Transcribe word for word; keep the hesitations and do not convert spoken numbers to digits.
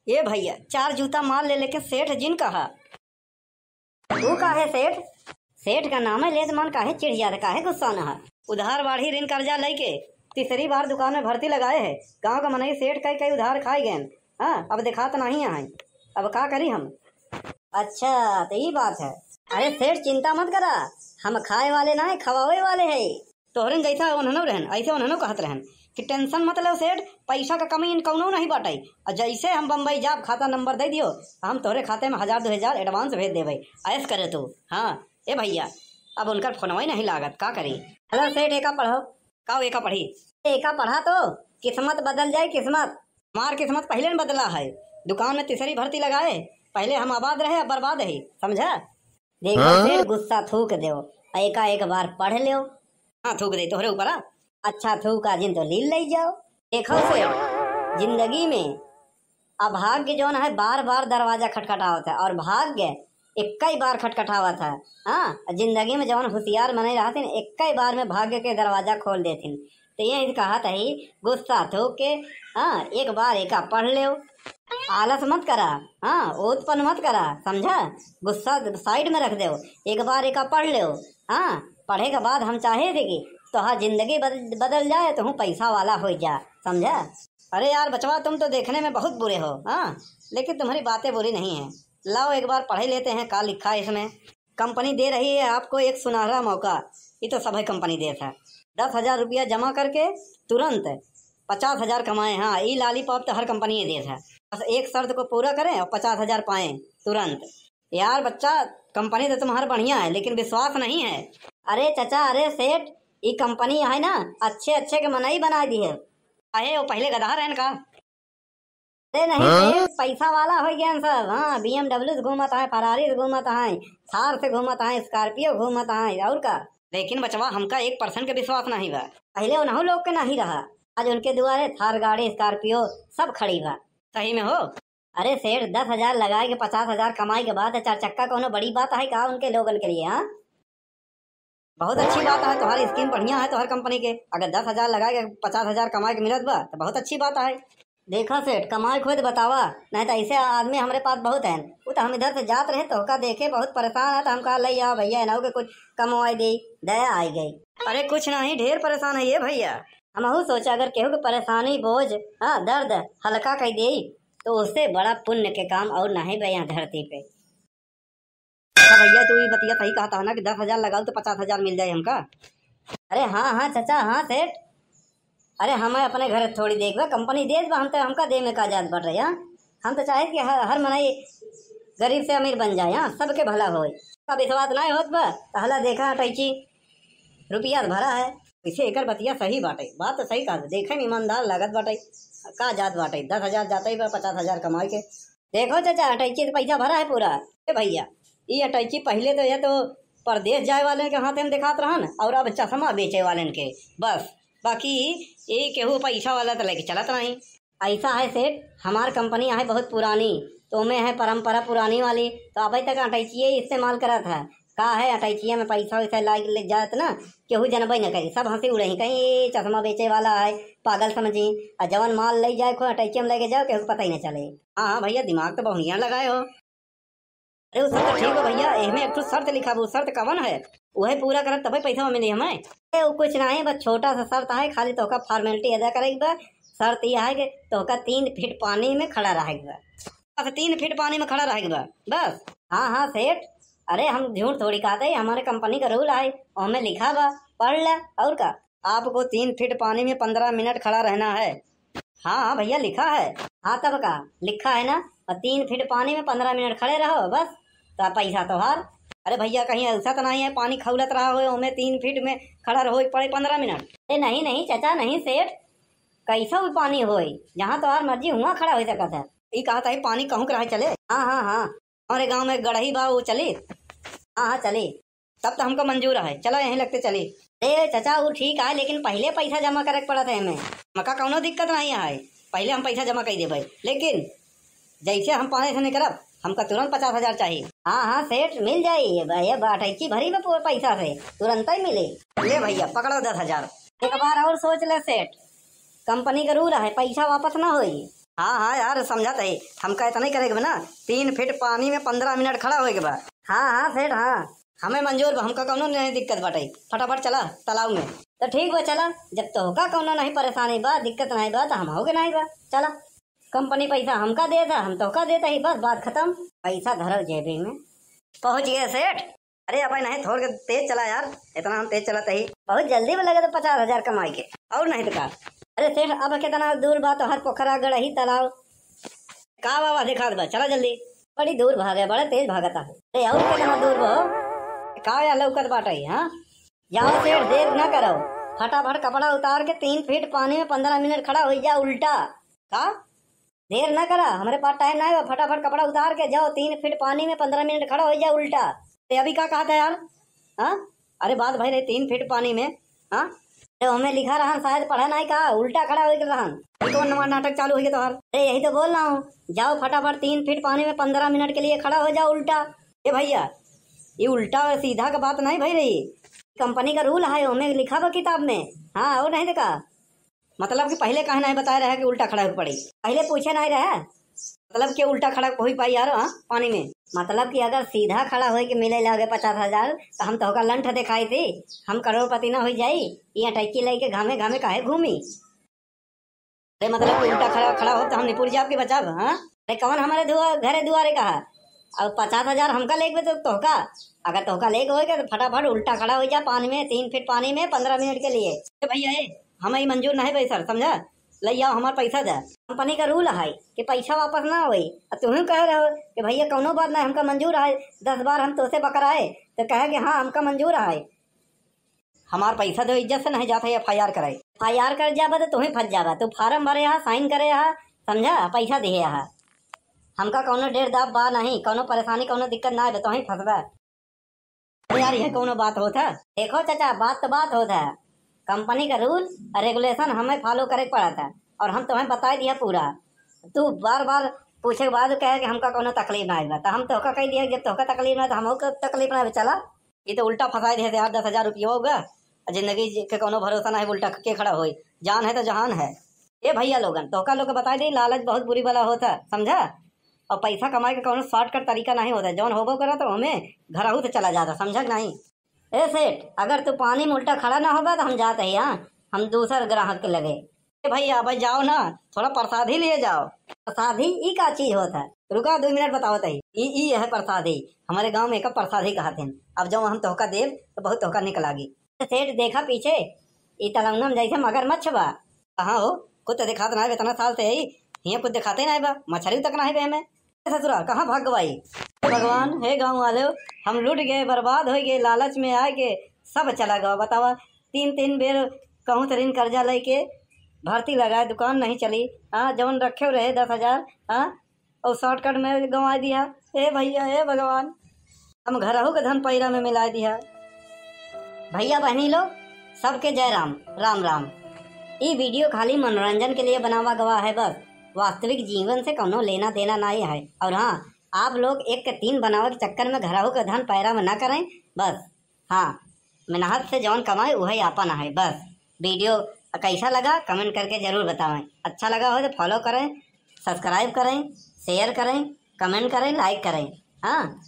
ए भइया, चार जूता मार ले, लेकिन सेठ जिन कहा। तू काहे सेठ? सेठ का नाम है लेत मन काहे चिढ़ जात, काहे गुस्सा न है? उधार बाढ़ी ऋण कर्जा लइके तीसरी बार दुकान में भर्ती लगाए है। गाँव का मनई सेठ कई कई उधार खाए गए। हाँ, अब देखात नहीं है, अब का करी हम? अच्छा, तो ई बात है। अरे सेठ, चिंता मत करा, हम खाए वाले ना है, खवावे वाले है। तोहरे जैसा उन्हनो रहन, ऐसे उन्हनो कहत रहन कि tension मत लो सेठ, पैसा का कमी इन कौनो नहीं बाटे। और जैसे हम बम्बई जाब, खाता नंबर दे दियो, हम तोहरे खाते में हजार दो हजार advance भेज देबे। ऐस करे तू। हाँ, ए भइया, अब उनकर फोनवा ही नहीं लागत, का करी? Hello सेठ, एका पढ़ो। का एका पढ़ी? एका पढ़ा तो, किस्मत बदल जाए, किस्मत। हमार किस्मत पहिले न बदला है। दुकान में तीसरी भर्ती लगाए, पहिले हम आबाद रहे, अब बर्बाद है, समझा? देखो हाँ? सेठ, गुस्सा थूक देव, एका एक बार पढ़ लेव। हाँ, थूक दे तोहरे ऊपर, हाँ। अच्छा, थूका जिन तो लील ले जाओ। देखो सेठ, जिंदगी में अभाग्य जौन है, बार बार दरवाजा खटखटावत है, और भाग्य इक्का ही बार खटखटावत है। हाँ, जिंदगी में जौन होशियार मनई रहथिन, इक्का ही बार में भाग्य के दरवाजा खोल देथिन। तो ये कहत है, गुस्सा थूक के, हाँ, एक बार एका पढ़ लेव। आलस मत करा, हाँ, उत्पन्न मत करा, समझा? गुस्सा side में रख देव, एक बार एका पढ़ लेव। हाँ, पढ़े के बाद हम चाहे थे कि तोहार जिंदगी बदल, बदल जाए, तो हूँ पैसा वाला हो जा, समझा? अरे यार बचवा, तुम तो देखने में बहुत बुरे हो, हाँ, लेकिन तुम्हारी बातें बुरी नहीं है। लाओ, एक बार पढ़ ही लेते हैं, का लिखा है इसमें। कंपनी दे रही है आपको एक सुनहरा मौका। ये तो सभी कंपनी देत है। दस हजार रुपया जमा करके तुरंत पचास हजार कमाए। हाँ, ई लॉलीपॉप तो हर कंपनी देत है। बस एक शर्त को पूरा करें और पचास हजार पाएं तुरंत। यार बच्चा, कंपनी तो तुम्हार बढ़िया है, लेकिन विश्वास नहीं है। अरे चचा, अरे सेठ, ई कंपनी है ना, अच्छे अच्छे के मनई बनाए दी है। अहे, वो पहिले गधा रहन का? अरे नहीं हाँ? सेठ, पैसा वाला हो गया सब। हाँ, B M W से घूमत है, Ferrari से घूमत है, Thar से घूमत है, Scorpio घूमत है, और का? लेकिन बचवा, हमका एक percent के विश्वास नहीं बा। पहिले उन्हों लोग के नहीं रहा, आज उनके दुआरे Thar गाड़ी, Scorpio सब खड़ी बा। सही में हो? अरे सेठ, दस हजार लगाए के पचास हजार कमाई के बाद चार चक्का कोनो बड़ी बात है का उनके लोगन के लिए, हाँ? बहुत अच्छी बात है, तुम्हारी scheme बढ़िया है, तुम्हारी कंपनी के। अगर दस हजार लगाए के पचास हजार कमाए के मिलत बा, तो बहुत अच्छी बात है। देखा सेठ, कमाए खोए तो बतावा, नहीं तो ऐसे आदमी हमरे पास बहुत हैं। वो तो हम इधर से जात रहे, तोहका देखे बहुत परेशान है, तो हम कहा, "ले आओ भइया, इन्हों के कुछ कमवाई दे।" दया आई गई। अरे कुछ नहीं, ढेर परेशान है ये भइया। हमहू सोचा, अगर केहू के परेशानी, बोझ, हाँ, दर्द हल्का कर दे, तो उससे बड़ा पुण्य के काम और नहीं बा यहाँ धरती पे। अच्छा भइया, तू ई बतिया सही कहत ह ना कि दस हजार लगाओ तो पचास हजार मिल जाए हमका। अरे हाँ, हाँ, चचा, हाँ, सेठ। अरे, हमें अपने घर थोड़ी देख बा, कंपनी देत बा, हम तो, हमका दे में का जात बाटे, हाँ? हम तो चाहे कि हर, हर मनई गरीब से अमीर बन जाए, हाँ, सबके भला होए। अब इस बात नहीं होत बा, तो हला देखा अटैची, रुपया तो भरा है। इसे एकर बतिया सही बाटे, बात तो सही कहत, देखे में ईमानदार लागत बाटे। का जात बाटे, दस हजार जाते बा, पचास हजार कमाई के। देखो चाचा, अटैची से पैसा भरा है पूरा। ए भइया, ई अटैची पहिले तो, ये तो परदेस जाए वालेन के हाथे में देखात रहन, और अब चश्मा बेचे वालेन के, बस। बाकी ई केहू पैसा वाला तो लेके चलत नहीं। ऐसा है सेठ, हमार कंपनी है बहुत पुरानी, तो ओमे है परंपरा पुरानी वाली, तो अबे तक अटैचिए इस्तेमाल करत है। का है, अटैचिया में पैसा वैसा लाग ले जात ना, केहू जनबे न करी, सब हंसी उड़े ही, कहीं, "ए, चश्मा बेचे वाला है, पागल समझी।" आ जवन माल ले जाए खो अटैचिया में लेके जाओ, केहू के पता ही न चले। हाँ, हाँ भइया, दिमाग तो बढ़िया लगाए हो। अरे, उ सब तो ठीक बा भइया, एहमे एक ठो शर्त लिखा बा, उ शर्त कवन है? उहे पूरा करब तबे पैसा मिली हमें। ए, उ कुछ नहीं, बस छोटा सा शर्त है, खाली तोहका formality अदा करे के बा। शर्त यह है कि तोहका तीन फीट पानी में खड़ा रहे के बा। बस तीन फीट पानी में खड़ा रहे के बा, बस। हाँ, हाँ सेठ, अरे हम झूठ थोड़ी कहते, हमारे कंपनी का rule है, ओमे लिखा बा, पढ़ ले, और का। आपको तीन फीट पानी में पन्द्रह मिनट खड़ा रहना है। हाँ, हाँ भइया, लिखा है। हाँ, तब का लिखा है ना, और तीन फीट पानी में पन्द्रह मिनट खड़े रहो, बस, तो पैसा तोहार। अरे भइया, कहीं ऐसा तो नहीं है पानी खौलत रहा होए, ओमे तीन फीट में खड़ा रहो पड़े पन्द्रह मिनट? अरे नहीं, नहीं चाचा, नहीं सेठ, कैसा भी पानी होए, जहाँ तोहार मर्जी हुआ खड़ा हो सकत है। ई कहत है पानी कहूँ के रहे चले? हाँ, हाँ, हाँ, हमारे गाँव में गड़ही बा, वो चली? हाँ, हाँ, चली। तब तो हमको मंजूर है, चला यहीं लगते चली। अरे चाचा, वो ठीक है, लेकिन पहिले पैसा जमा करे के पड़त है हमें। हमका कौनो दिक्कत नहीं है, पहिले हम पैसा जमा कर देबे, लेकिन जैसे हम पानी से निकलब, हमका तुरंत पचास हजार चाहिए। हाँ, हाँ सेठ, मिल जाई, ये ब-, ये ब-, अटैची भरी में पूरे पैसा से, तुरंत ही मिले। ले भइया, पकड़ो दस हजार। एक बार और सोच ले सेठ, कंपनी का rule है, पैसा वापस ना होई। हाँ, हाँ यार, समझत ही, हमका इतना ही करे के बा ना, तीन फीट पानी में पन्द्रह मिनट खड़ा होए के बा। हाँ, हाँ सेठ, हाँ, हमें मंजूर बा, हमका कौनो नहीं दिक्कत बाटे। फटाफट चला तालाब में। तो ठीक बा, चला, जब तोहका कौनो नहीं परेशानी बा, दिक्कत नहीं बा, तो हमहू के नहीं बा। चला, कंपनी पैसा हमका देत है, हम तोहका देत ही, बस बात खत्म। पैसा धरल जेबी में। पहुँच गए सेठ। अरे अबे नहीं, थोड़ के तेज चला यार, इतना हम तेज चलत ही। बहुत जल्दी में लगे तो पचास हजार कमाई के, और नहीं तो का। अरे सेठ, अब कितना दूर बा तोहर पोखरा गड़ही तालाब? का बाबा दिखात बा, चला जल्दी। बड़ी दूर भागे, बड़ा तेज भागता है। अरे और कितना दूर बा? का यार लौकत बाटे, हाँ? जाओ सेठ, देर ना करो, फटाफट कपड़ा उतार के तीन फीट पानी में पन्द्रह मिनट खड़ा हो जा उल्टा। का? देर ना करा, हमरे पास टाइम ना है, फटाफट कपड़ा उतार के जाओ, तीन फीट पानी में पन्द्रह मिनट खड़ा हो जा उल्टा। ते अभी का कहता है यार? हाँ, अरे बात भाई रहे तीन फीट पानी में। हाँ, तो हमें लिखा रहन, शायद पढ़ा नहीं का, उल्टा खड़ा हो गया रहन। ये कौन नवा नाटक चालू हो गया तोहार? अरे यही तो बोल रहा हूँ, जाओ फटाफट तीन फीट पानी में पन्द्रह मिनट के लिए खड़ा हो जाओ उल्टा। ए भैया, ये उल्टा और सीधा का बात नहीं भाई रही, कंपनी का रूल है, हमें लिखा बा किताब में। हाँ, और नहीं देखा, मतलब कि पहले काहे नहीं बताए रहे कि उल्टा खड़ा होके पड़ी? पहले पूछे नहीं रहे, मतलब कि उल्टा खड़ा हो ही पाई यार, हाँ, पानी में। मतलब कि अगर सीधा खड़ा होए के मिले लागे पचास हजार, तो हम तोहका लंठ दिखाई थी, हम करोड़पति ना हो जाई, ये टैकी लेके घामे घामे काहे घूमी? अरे मतलब कि उल्टा खड़ा, खड़ा हो तो हम निपुर जाब के बचाब, हाँ? अरे कौन हमारे दुआ, घरे दुआरे का है? अब पचास हजार हमका लेके तो तोहका, अगर तोहका लेके होएगा तो फटाफट उल्टा खड़ा हो जा पानी में, तीन फीट पानी में पन्द्रह मिनट के लिए। ए भैया, ए, हमें ई मंजूर नहीं भाई सर, समझा? ले आओ हमार पैसा दे। कंपनी का रूल है कि पैसा वापस ना होई। अब तुम कह रहे हो कि भैया कौनो बात नहीं, हमका मंजूर है, दस बार हम तोसे बकराए तो कहे कि हाँ हमका मंजूर है। हमार पैसा दो, इज्जत से नहीं जात है एफ आई आर करे। एफ आई आर कर जाबा तो तुही फंस जाबा, तू फार्म भरे हा, साइन करे हा, समझा, पैसा दिए हा। हमका कौनो डेर दाब बा नहीं, कौनो परेशानी कौनो दिक्कत ना है, तुही फंसबा। अरे यार, यह कौनो बात होत है? देखो चाचा, बात तो बात होत है, कंपनी का रूल और रेगुलेशन हमें फॉलो करे के पड़त है, और हम तुम्हें बताई दिया पूरा। तू बार बार पूछे के बाद कहे कि हमका कौनो तकलीफ ना बा, तो हम तोहका कह दिया कि जब तोहका तकलीफ ना है तो हमको तकलीफ ना बा। चला, ये तो उल्टा फंसाई दे यार, दस हजार रुपया होगा, जिंदगी के कौनो भरोसा ना है, उल्टा के खड़ा होई, जान है तो जहान है। ए भैया लोगन, तोहका लोग के बताई दे, लालच बहुत बुरी बला होत है, समझा? और पैसा कमाए के कौनो शॉर्टकट तरीका नहीं होता है, जौन होबो करा तो हमें घरहू से चला जाता, समझा कि नहीं? ए सेठ, अगर तू पानी में उल्टा खड़ा ना होबा तो हम जात है यहाँ, हम दूसर ग्राहक के लगे। ए भैया, भाई जाओ ना, थोड़ा प्रसादी लिए जाओ। प्रसादी ई का चीज होत है? रुका, दो मिनट बतावत है। ई, ई है प्रसादी, हमारे गांव में एका प्रसादी कहत हैं। अब जब हम तोहका देब तो बहुत तोहका निक लागी। सेठ देखा पीछे, ई तलंगम जैसे मगरमच्छ बा। कहाँ हो? कुछ तो दिखात ना है, इतना साल से यही हियाँ कुछ दिखाते ना है बा, मछली तक ना है बे हमें। ए ससुरा, कहाँ भाग गवाई? हे भगवान, हे गाँव वाले, हम लुट गए, बर्बाद हो गए, लालच में आए के सब चला गवा। बतावा, तीन तीन बेर कहूँ से ऋण कर्जा लेके भर्ती लगाए, दुकान नहीं चली। हाँ, जवन रखे रहे दस हजार, हाँ, और शॉर्टकट में गंवा दिया। हे भैया, हे भगवान, हम घरहू के धन पैरा में मिला दिया। भैया बहनी लोग, सबके जय राम, राम राम। ई वीडियो खाली मनोरंजन के लिए बनावा गवा है बस, वास्तविक जीवन से कौनो लेना देना नहीं है। और हाँ, आप लोग एक के तीन बनावे के चक्कर में घरहू के धन पैरा में ना करें बस। हाँ, मेहनत से जौन कमाए उहे आपन है बस। वीडियो कैसा लगा कमेंट करके जरूर बतावें, अच्छा लगा हो तो फॉलो करें, सब्सक्राइब करें, शेयर करें, कमेंट करें, लाइक करें। हाँ,